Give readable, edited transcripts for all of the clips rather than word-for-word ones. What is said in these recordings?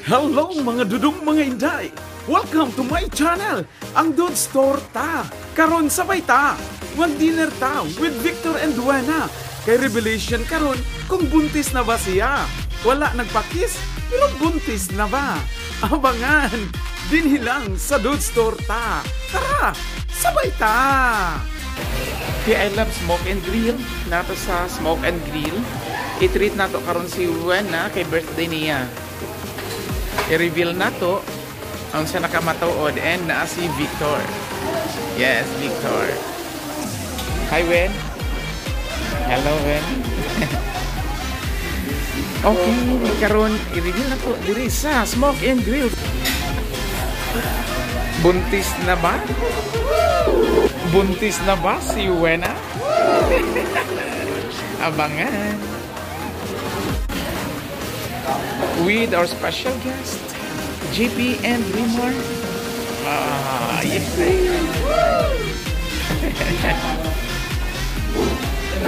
Hello, mga dudong, mga inday! Welcome to my channel, ang Dudes Torta! Karon sabay ta, mag-dinner ta with Victor and Wena. Kay revelation karon kung buntis na ba siya. Wala nagpa-kiss, pero buntis na ba? Abangan, dinhi lang sa Dudes Torta. Tara, sabay ta! Okay, I love Smoke and Grill. Nato sa Smoke and Grill. I-treat nato karon si Wena kay birthday niya. I-reveal nato ang siya nakamatuod and naa si Victor. Yes, Victor. Hi, Wen. Hello, Wen. Okay, karon i-reveal nato diri sa Smoke and Grill. Buntis na ba? Buntis na ba si Wena? Abangan. With our special guest, JP and Rimar. Ah, yes.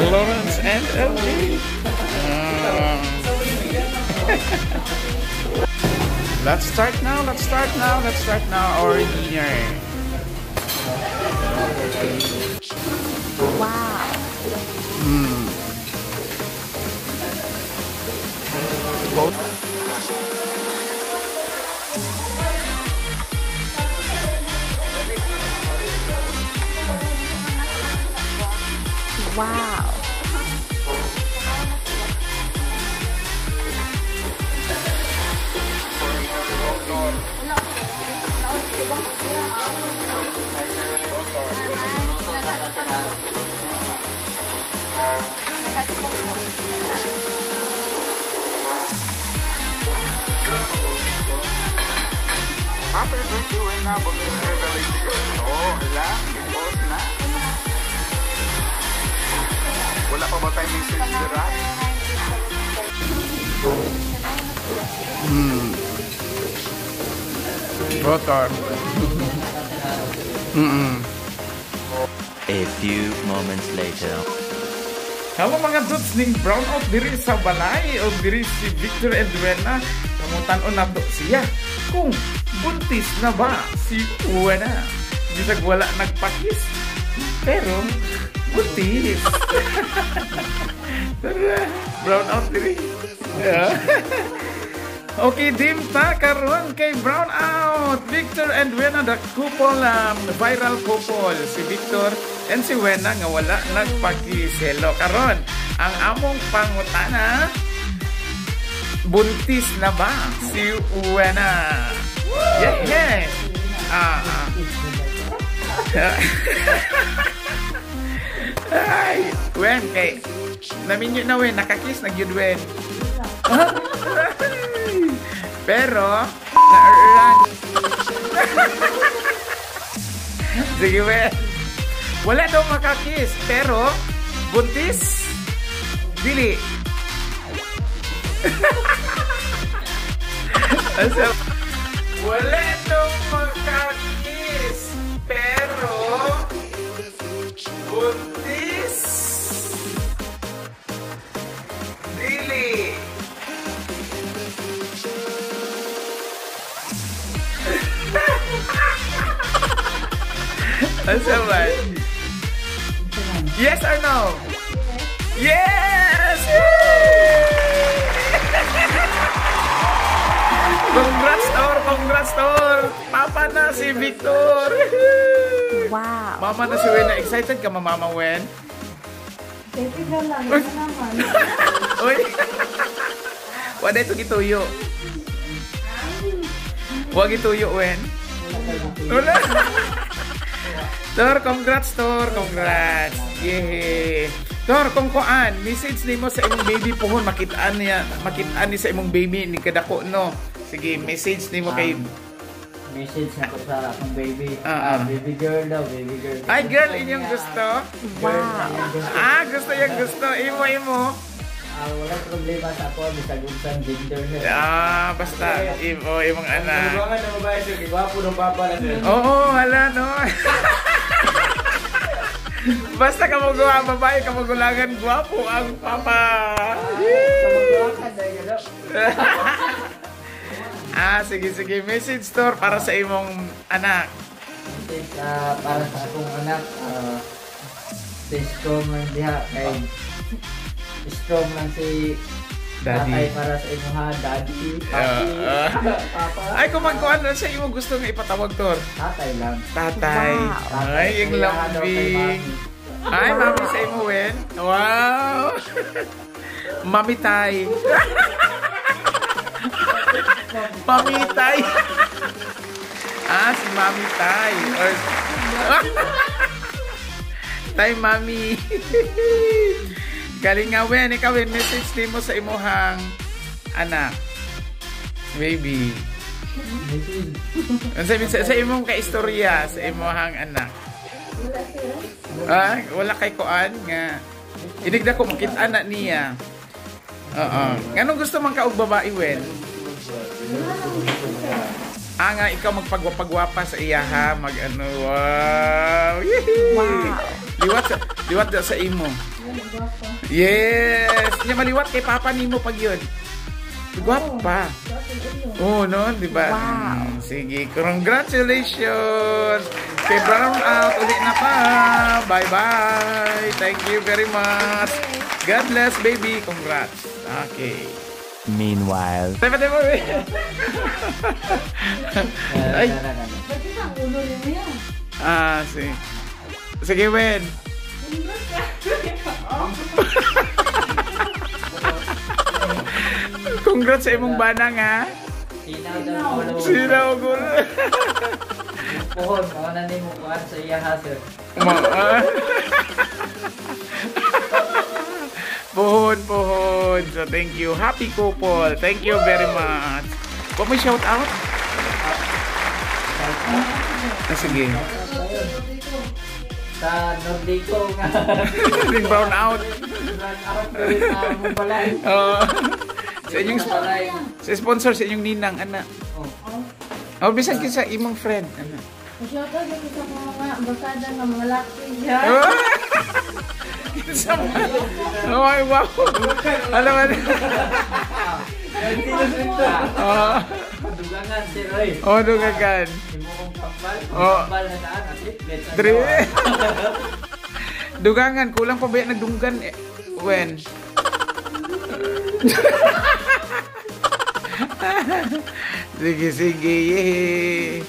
Lawrence and LJ. Let's start now, let's start now, let's start now our dinner. Wow. Both. Wow. Happy birthday, Wena. Oh, hala. Post na. Wala pa ba tayong message dira? Rotor. A few moments later. Hello mga dudes, ning brown out diri sa balay o diri si Victor and Wena. Pangutan-on nato siya kung buntis na ba si Wena. Bisag wala nagpa-kiss, pero buntis. Tara, brown out diri. Yeah. Okay, dim ta karon kay brown out. Victor and Wena, the couple, viral couple. Si Victor and si Wena nga wala nagpakiselo. Karon, ang among pangutana, buntis na ba si Wena? Yeah, yeah. Ay, Wen, kay naminyo na Wen, nakakiss na gyud Wen. Pero na-run. Sige, Wen. Wala daw makakiss, pero buntis dili. Wala daw makakiss, pero buntis dili. Asa man? Yes or no? Yes! Congrats, Tor! Congrats, Tor! Papa na si Victor! Wow! Mama na si Wena. Excited ka, Mama Wen? Excited na lang. Ito naman. Uy! Wala ito gituyo. Huwag ituyo, Wen. Wala! Tor, congrats, Tor. Congrats. Yay. Tor, kung kuan, message nimo sa imong baby pohon, makitaan niya, makitaan ni sa imong baby ni kadako no. Sige, message nimo kay message na ko sa akong baby. Baby girl daw, baby girl. Ay, girl inyong gusto? Wow. Ah, gusto yung gusto. Imo, imo. Wala problema sa ako, bisag unsang gender niya. Ah, basta imo, imong anak. Ang na babae sir, gwapo ng papa na sir. Oo, hala no. Basta kamuguha ang babae, kamugulangan, gwapo ang papa. Ah, sige, sige. Message, Tor, para sa imong anak. Message para sa akong anak, stay strong lang diha kay strong lang si Daddy. tatay para sa imuha, daddy, papi, papa. Ay, kung magkuhan na sa imo gusto nga ipatawag, Tor. Tatay lang. Tatay. Wow. Ay, yung Kaya daw kay lambing. mami. Ay, mami sa imo, Wen. Wow! Mami tay. Mami tay. Ah, si Mami tay. Or Tay, Mami. Galing nga, Wen. Ikaw, Wen, message din mo sa imuhang anak. Baby. Message. Sa imong kaistorya, sa imuhang anak. Wala sir. Ah, wala kay kuan nga. Inigda ko makita na niya. Oo. Nganong gusto man ka og babae, Wen? Wala lang gusto sir. Ah, nga ikaw magpagwapagwapa sa iya ha, mag ano, wow. Yee! Wow. Liwat sa imo. Wala gwapa. Yes. Nya maliwat kay papa nimo pag yun. Gwapa. Gwapa iyo. Oo, no, di ba? Wow. Sige, congratulations! Kay Brown out, ulit na pa. Bye-bye. Thank you very much. God bless, baby. Congrats. Okay. Meanwhile. Tayo, tayo, tayo. Ay. Bakit ang ulo niya? Ah, sige. Sige, Wen. Congrats sa imong banang, ha? Sinaw daw ulo. Sinaw gulo. Puhon, mao na nimo kuan sa iya ha, sir. Puhon, puhon. So, thank you. Happy couple. Thank you very much. Huwag mo shout out? Ah, sige. Sa Nordico nga. Ring brown out. Run out rin sa among balay. Oo. Sa inyong Balay. sa sponsor sa inyong ninang, ana. Oh. Oh, bisan kinsa imong friend, ana. Shout out dito sa mga ambasada ng mga laki dyan. Kinsa man? Oh, ay, wow. Alam mo. Oh, Dugangan sir oy. oh, dugagan. Imo kong kambal, Oh. kambal na daan at triplet. Dre. Dugangan, kulang pa ba yan nagdunggan eh? When? Sige, sige. Yehey.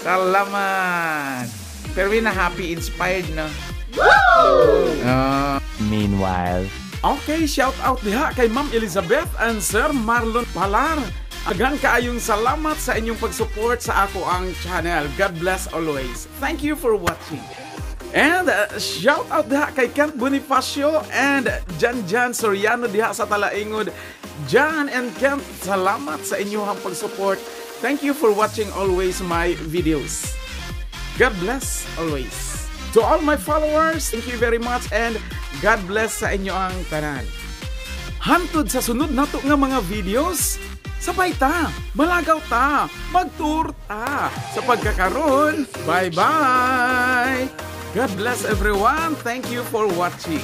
Salamat. Pero we na happy, inspired, no? Ah. Meanwhile. Okay, shout out diha kay Ma'am Elizabeth and Sir Marlon Palar. Agang kaayong salamat sa inyong pag-support sa ako ang channel. God bless always. Thank you for watching. And shout out diha kay Kent Bonifacio and Jan Jan Soriano diha sa Talaingod. Jan and Kent, salamat sa inyong pag-support. Thank you for watching always my videos. God bless always. To all my followers, thank you very much and God bless sa inyo ang tanan. Hantod sa sunod nato nga mga videos, sabay ta, malagaw ta, magtour ta. Sa pagkakaroon, bye-bye! God bless everyone. Thank you for watching.